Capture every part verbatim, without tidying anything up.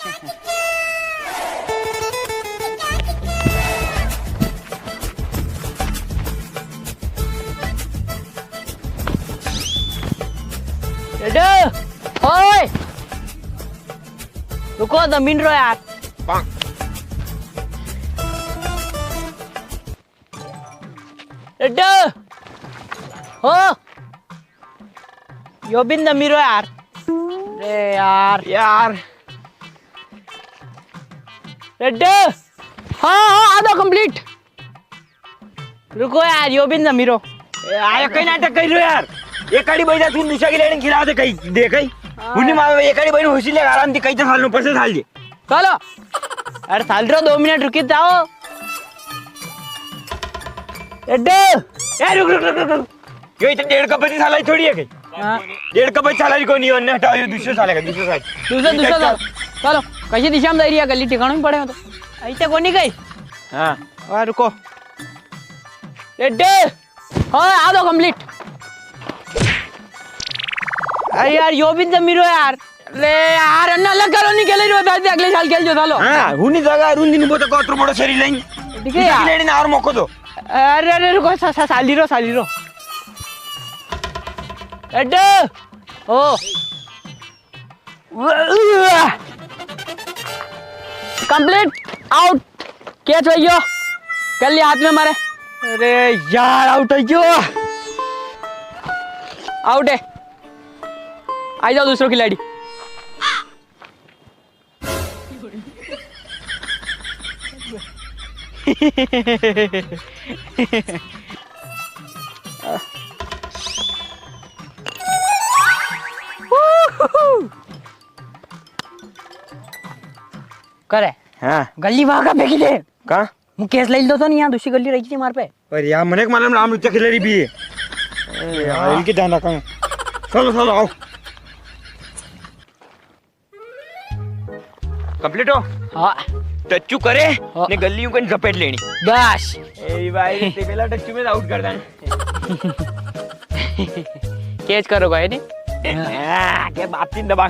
रेड्डो, ओए, रुको, जमीन रो यार। रेड्डो, हो, यो बिन जमी रो यार। अरे यार। यार। रेड्डो, हाँ, हाँ, आधो complete। रुको यार, यो बिन जमी रो। ए, आयो कई नाटक करी रो यार। एक आड़ी बैठा तू दूसरा की लेने खिला दे कई, दे कई। हाँ। उन्हीं माँ एक आड़ी बैठा हुसी ले आराम दी कई तो साल नो पसे साल दे। चलो। अरे साल रो, दो मिनट रुकी जाओ। एड्डे। ए, रुक, रुक, रुक, रुक, रुक। यो इतने डेढ़ कप की साला ही थोड़ी है कई। हाँ। डेढ़ कप की साला ही कोनी, अन्य हटाओ, ये दूसरे साले का, दूसरे साले। दूसरा, दूसरा साल। चलो, कैसी दिशा में जा रही है, गली ठिकाना में पड़े हो तो। ऐसे कोनी कई। हाँ। और रुको। एड्डे। हाँ, आधो complete। अरे यार, यो बिन जमी रो यार। ले यार, अन्ना अलग करो, नी खेले रो, दादी अगले साल खेल जो, सालो। हाँ, हुनी जगह रुंदी नु बोतो कोतरो बड़ो सरी लाइन। ठीक है यार। लेडी ना और मौको दो। अरे, अरे, रुको, सा-, सा-, साली रो, साली रो। एड्डे। ओ। Complete, out। Catch भैया, कर लिया हाथ में मारे। अरे यार, out है क्यों? Out है। आ जाओ दूसरो खिलाड़ी। करे। हाँ। गल्ली वागा फेंकी दे। का? मु catch ले लो तो नी, यां दूसरी गल्ली रही थी मार पे। पर यार, मने एक मालूम राम लुच्चा खिलाड़ी भी है। ए, यार, इनके ध्यान रखा। चलो, चलो, आओ। Complete हो? हाँ। टच्चू करे, हाँ। ने गल्ली यूं कहीं झपेट लेनी। बस। ए भाई, ते पहला टच्चू में out कर देना। Catch करो भाई, नी? हाँ। हाँ, के बाप तीन दबा।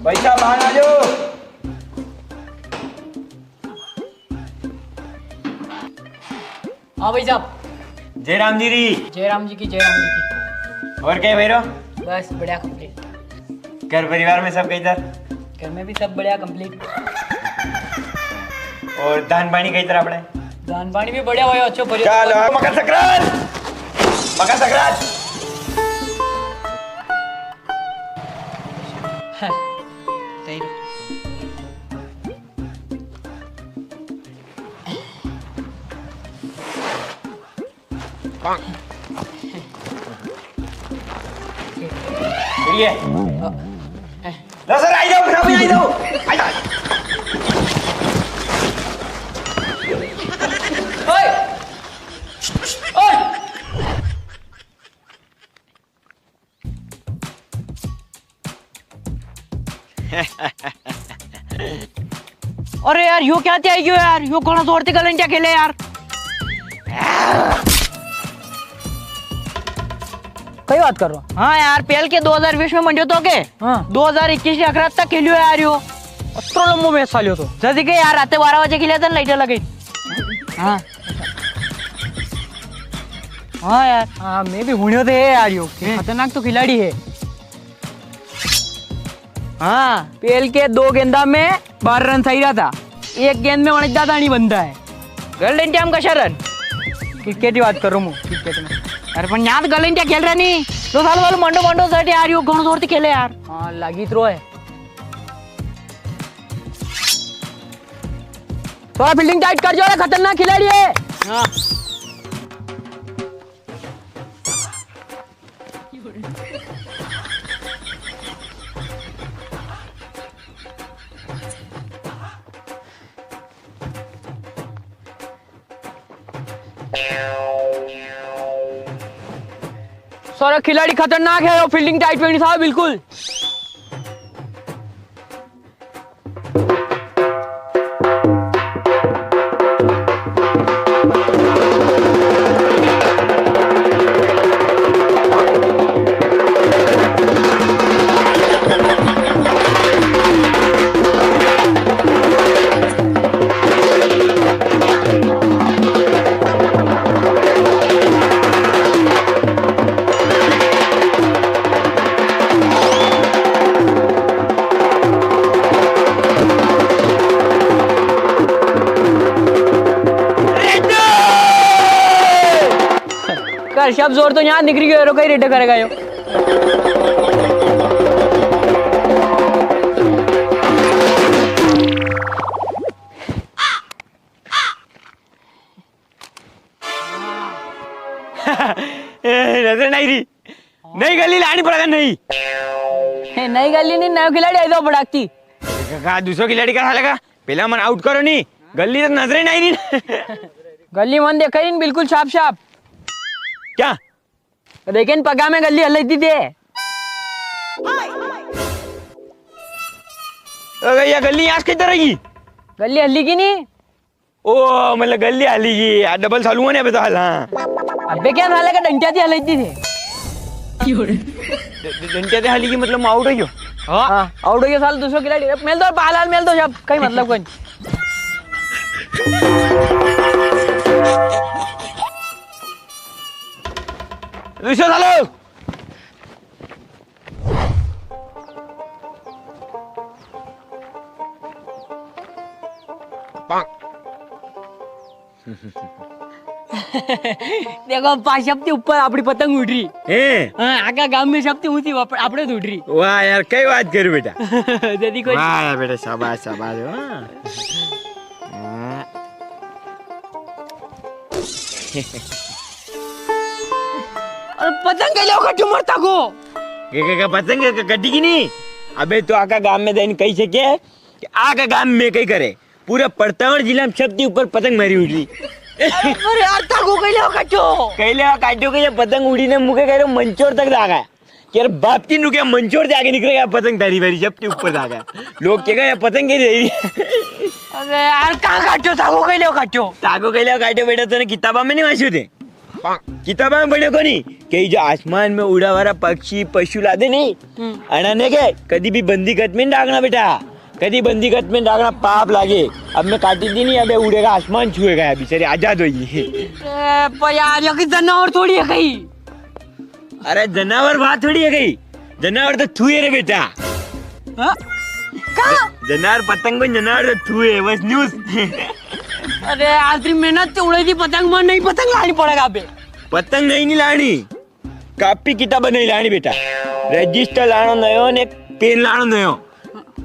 भाई साहब, बाहर आ जाओ। हाँ भाई साहब। जय राम जी री। जय राम जी की, जय राम जी की। और क्या भाई रो? बस बढ़िया, complete। घर परिवार में सब कई तर? घर में भी सब बढ़िया, complete। और धान पानी कई तर आपणे? धान पानी भी बढ़िया हुयो, अच्छो भरियो। चलो, मकर संक्रांत, मकर संक्रांत। हाँ, सही रो। ये। लो सर, आई जाओ, फिर अभी आई जाओ। आई जाओ। ओए! ओए! अरे यार, यो क्या त्याई गयो यार? यो घणा जोर ती गलंटिया खेले यार। कई बात कर रहो? हाँ यार, पेल के दो हजार बीस में मंडियो तो के? हाँ। दो हजार इक्कीस के अखरात तक खेलियो यार यो। अतरो लंबो मैच चालियो तो। जदी के यार, राते बारह बजे खेलिया था ना, लाइट लगे। हाँ। हाँ यार। हाँ, मैं भी हुणियो थे यार यो। हैं? खतरनाक तो खिलाड़ी है। हाँ, पेल के दो गेंदा में बारह रन सही रहा था। एक गेंद में वणिक दादा नहीं बनता है। गलंटिया में कशा रन? क्रिकेट की बात करूँ मैं, क्रिकेट में। अरे पण यां तो गलंटिया खेल रहा नहीं। लो सालो, सालो, मंडो, मंडो, सट यार, यो घणो जोर ती खेले यार। हाँ, लागी तो है। थोड़ा फील्डिंग टाइट कर जो रे, खतरनाक खिलाड़ी है। हाँ। सारा खिलाड़ी खतरनाक है, यो fielding tight वेणी साहब, बिल्कुल। कर, सब जोर तो यहाँ निकली गयो, कई रेडा करेगा यो। ए, नजर नहीं री। नई गल्ली लाणी पड़ेगा, नई। ए, नई गल्ली नी, नयो खिलाड़ी आई दो फटाकती। का, का दूसरो खिलाड़ी का हालेगा? पेला मन out करो नी। गल्ली तो नजर ही नहीं री। गल्ली मन देखा ही नी, बिल्कुल साफ साफ। क्या? देखे नी, पगा में गल्ली हलाई दी थे। अरे, या गल्ली यहाँ से किधर आई? गल्ली हली की नी? ओ, मतलब गल्ली हाली की, आ double सालू ने अबे तो हाल, हाँ। अबे क्या साले का डंटिया थी हाली थी। ड-, ड-, डंटिया थी हाली की मतलब मैं out हो गयो? हाँ। हाँ, out हो गयो साल दूसरो खिलाड़ी। अब मेल दो, बालाल मेल दो, जब कई मतलब कोई। दूसरो सालो। देखो, पा सबती ऊपर आपणी पतंग उड़ री। हैं? हाँ, आखा गाम में सबती ऊंची आप-, आपणे तो उड़ री। वाह यार, कई बात करूं बेटा। जदी कोई वाह यार बेटा, शाबाश, शाबाश, वाह। हाँ। अरे पतंग के लो कट्टू मरता को। के, के, के पतंग के, के कटी की नी? अबे तो आखा गाम में देन कही सके कि आखा गाम में कई करे। पूरा परतावण जिला में सबती ऊपर पतंग मारी उड़ री। अरे पर यार ताको कई लो कट्टू। कई लो कट्टू के ये पतंग उड़ी ने मुके कह रहे मंचोर तक दागा। यार बाप की नु क्या मंचोर जाके निकलेगा पतंग तारी बारी जब के ऊपर जागा। लोग कहेगा ये पतंग के रही। अबे यार कहाँ काटो ताको कहले काटो। ताको कहले काटो बेटा तने किताबा में नी वांच्यो थे। किताबा में पढ़्यो कोनी। कई जो आसमान में उड़ा वाला पक्षी पशु लादे नी। हम्म। अणा ने के कदी भी बंदी गत में नी राखना बेटा। कदी बंदी गत में राखना पाप लागे। अब मैं काटी दी नी अबे उड़ेगा आसमान छुएगा अभी बेचारी आजाद होगी। ए, पर यार ये की जनावर थोड़ी है कई। अरे जनावर बात थोड़ी है कई, जनावर तो थू है रे बेटा। हाँ? का? जनावर पतंग को जनावर तो थू है, बस न्यूज़। अरे आखिरी मेहनत से उड़ाई दी पतंग, में नई पतंग लाणी पड़ेगा अबे। पतंग नई नी लाणी, कापी किताबा नई लाणी बेटा, रजिस्टर लाणो नयो ने पेन लाणो नयो।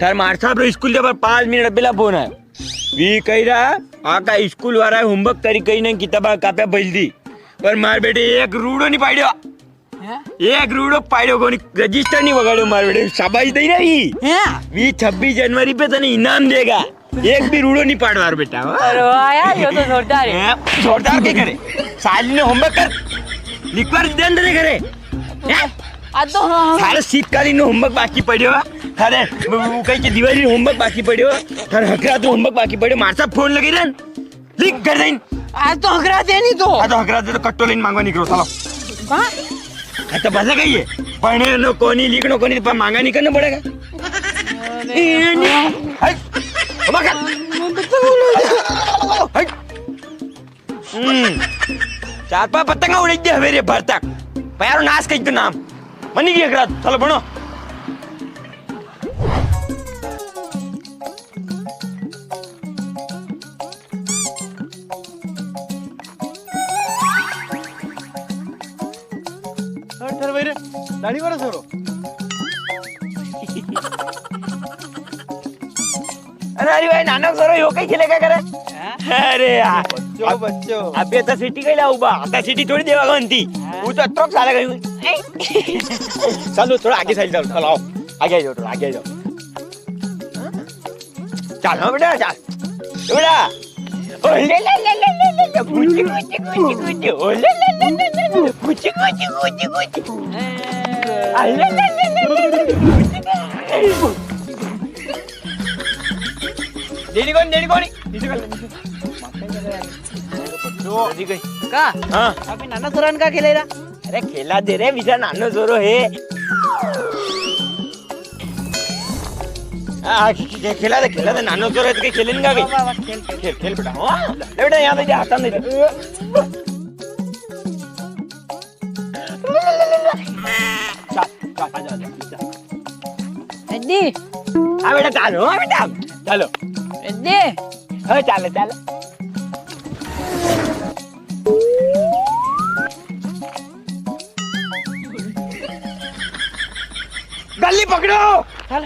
थार मार साहब रो स्कूल जबर पाँच मिनट पेला फोन आयो। वी कही रहा, आका स्कूल वाला होमवर्क करी कही ने किताबा काप्या बदल दी। पर मार बेटे एक रूड़ो नी पाड़्यो। हैं? एक रूड़ो पाड़्यो कोनी, रजिस्टर नी वगाड़्यो मार बेटे, शाबाश दई रही। हैं? वी छब्बीस जनवरी पे तने इनाम देगा। एक भी रूड़ो नी पाड़वार बेटा, हाँ? अरे वाह यार, यो तो जोरदार है। हैं? जोरदार के करे? साली ने होमवर्क कर, लिखवार देन दे करे। हैं? आ तो हाँ, हाँ। सारे शीतकालीन होमवर्क बाकी पड़्यो है। थारे वो कही के दिवाली होमवर्क बाकी पड़्यो है। थारे हकरात होमवर्क बाकी पड़्यो। मार साहब फोन लगे रहन। लिख कर देन। आज तो हकरात है नी तो। आज तो हकरात है तो कट्टो लेन मांगवा निकलो, चलो। कहाँ? आज तो बस गई है। पढ़ने नो कोनी, लिखनो कोनी, पर मांगा नहीं करना पड़ेगा। अरे ए, नहीं। यार। हट। हमारा। हट। हम्म। चार पांच पतंगा उड़ाई दे हवेरे भर तक। प्यारो नाश कई तो नाम। मनी की एकरा, चलो बनो। हट, थारे भाई रे, दाढ़ी वाला छोरो। अरे, अरे भाई, नानक सरो यो कई खेले का करे? हाँ? अरे यार। बच्चो, बच्चो। अबे तो सिटी कई लाऊ बा, तो सिटी थोड़ी देवा गंती। हाँ। वो तो अतरोक साला गई। चलो, थोड़ा आगे साइड जाओ, चलो, आओ। आगे जाओ, थोड़ा आगे जाओ। चल, हाँ बेटा, चल। बेटा। ओ ले ले ले ले ले ले, गुची गुची गुची गुची। ओ ले ले ले ले ले ले, गुची गुची गुची गुची। आ ले ले ले ले ले ले, गुची गुची। डेडी कोनी, डेडी कोनी। डेडी कोनी। का? हाँ। अबे नाना सोरान का खेले रा? अरे खेला दे रे, बीजा नानो सोरो है। आ, खे-, खे-, खेला दे, खेला दे, नानो सोरो है तो के खेलेगा के? वाह, वाह, खेल, खेल। खेल, खेल बेटा, हाँ। ले बेटा, यहाँ दे दे, हाथ में दे दे। चल, चल, आजा, आजा, आजा। एड्डी। हाँ बेटा, चालो, हाँ बेटा, चालो। एड्डी। हाँ, चालो, चालो। गल्ली पकड़ो। चल।